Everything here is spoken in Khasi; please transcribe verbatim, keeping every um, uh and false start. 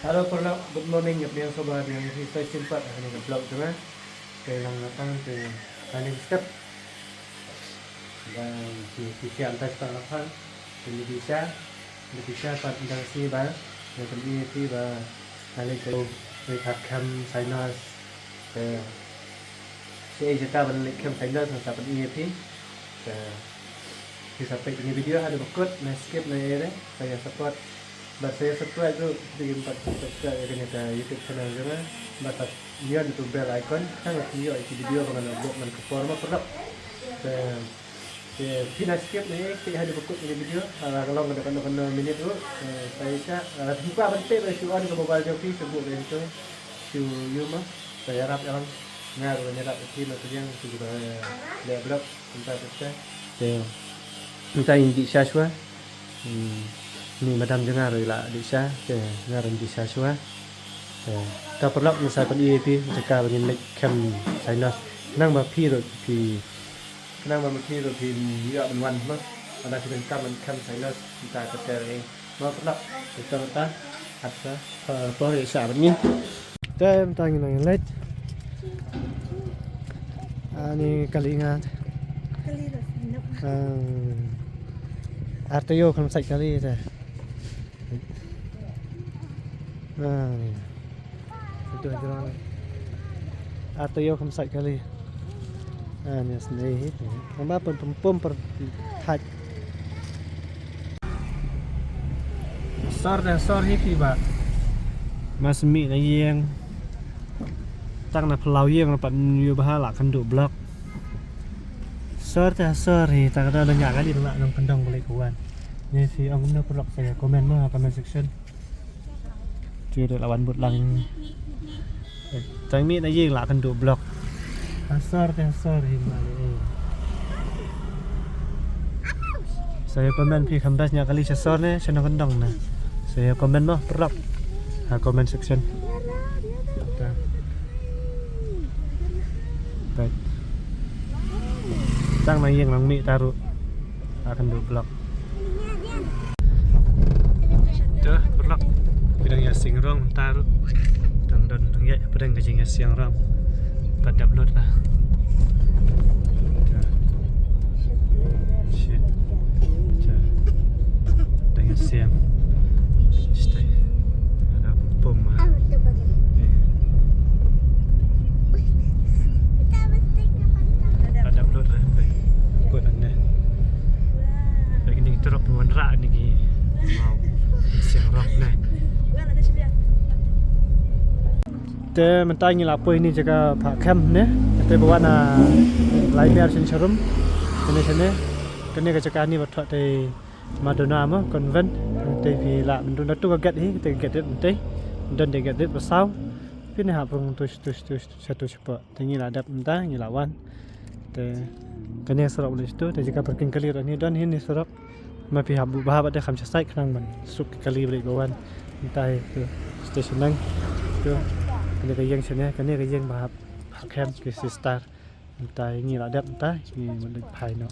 Hello paralok, good morning, ïa pdiang sngewbha ïa phi sa shisien pat ha kane ka vlog jong nga. Te lang na tang te running step. Ba phi, phi sha antai step la phan. Te ni phi sha, ni phi sha pat dang sngewbha. Ïa phi ba nga leit ka, leit ka kem sinus. Te Sa ïa jaka ban leit kem sinus nga sa pyni ïa phi. Sa phi sa peit ïa kane video haduh ba kut, na skip na ïa re, sa ïa support. Bad sa ïa subscribe ruh, phi dei ban pat subscribe ïa kane ka YouTube channel jong nga. Bad sa ïa ïa tu bell icon, tang ba phin ïoh ïa ki video ba ngan upload man ka por ma paralok. Sa Te phi na skip na ïa peit haduh ba kut ïa kane video, ah, la ka long ka dei kano kano minit ruh. Eh, sa ïa sha, ah, phi kwah ban peit ba shu on ka mobile jong phi, shu buh ka jong phi, shu ïoh ma. Sa ïarap ïa lang. Nga ruh ngan ïarap ïa phi na pdiang shu ba leh vlog mynta te. Te mynta ngin dih sha shuwa. Hmm. Ni madam jong nga ruh i la dih sha, te nga ruh ngin dih sha shuwa. Te ka paralok, nga sa pyni ïa phi jaka ba ngin leit kem sinus. Khnang ba phi ruh phi, khnang ba phi ruh phin ïoh ban wan ma. Lada phi donkam ban kem sinus, mynta ka ter ïa ma paralok. Te mynta, haduh ka por ïa sha bad ngi. Te mynta ngi nang leit. Ani kali nga. Kali ras nok. Ah. Ar taïew khlem sait kali te. Ah, ni. Itu aja lah. Ar taïew khlem sait kali. Ah, ni sendiri. Nama pun pum pum per haj. Sor te sor hi phi ba. Mas mi na ïeng. Tang na phyllaw ïeng na pat ïoh bha la kynduh block. Sor te sor hi, tang da nya kali na nang kyndong balik wan. Ni phi ong kumno paralok sa ïa comment mo ha comment section. Te dei la wan bud lang. Eh, tang mi na ïeng la kynduh block. Ha sor te ha sor hi ma le. Sa ïa comment phi kham best nya kali sha sor ne sha nongkyndong ne. Sa ïa comment mo paralok ha comment section. Ta. Best. Tang na ïeng nang mi taru. Akan dua block. Te paralok, phi dang ïa siang rong mynta ruh. Dang don dang ïa, phi dang ka jingïa siang rong. Pat dap lut lah. Te. Shit. Te. Dang ïa siang. Stay. Ada pom ah. Eh. Pat dap lut lah. Kut ande. Lagi ni kita rok pun wanrah ni ki. Wow. Siang rok ni. Te mynta ngi la poi ni jaka phah kem ne. Te ba wan na lai miar shin sharum. Kane kane. Kane ka jaka ni ba thoh te Madonna mo convent. Te phi la mynta tu ka gate hi, te ka gate rit te. Don te gate rit ba saw. Phi ne hap rung tush tush tush sha tush pa. Te ngi la dep mynta ngi la wan. Te kane surok balik tu, te jaka parking kali rani don hi ni surok. Ma phi hap buh bha ba te kham sha side khnang ban suk kali balik ba wan. Mynta hi tu station lang. Tu kane ka ïing sini, kane ka ïing ba hap, hap kem ki sister. Mynta hi ngi la dep mynta ngi mut leit phai noh.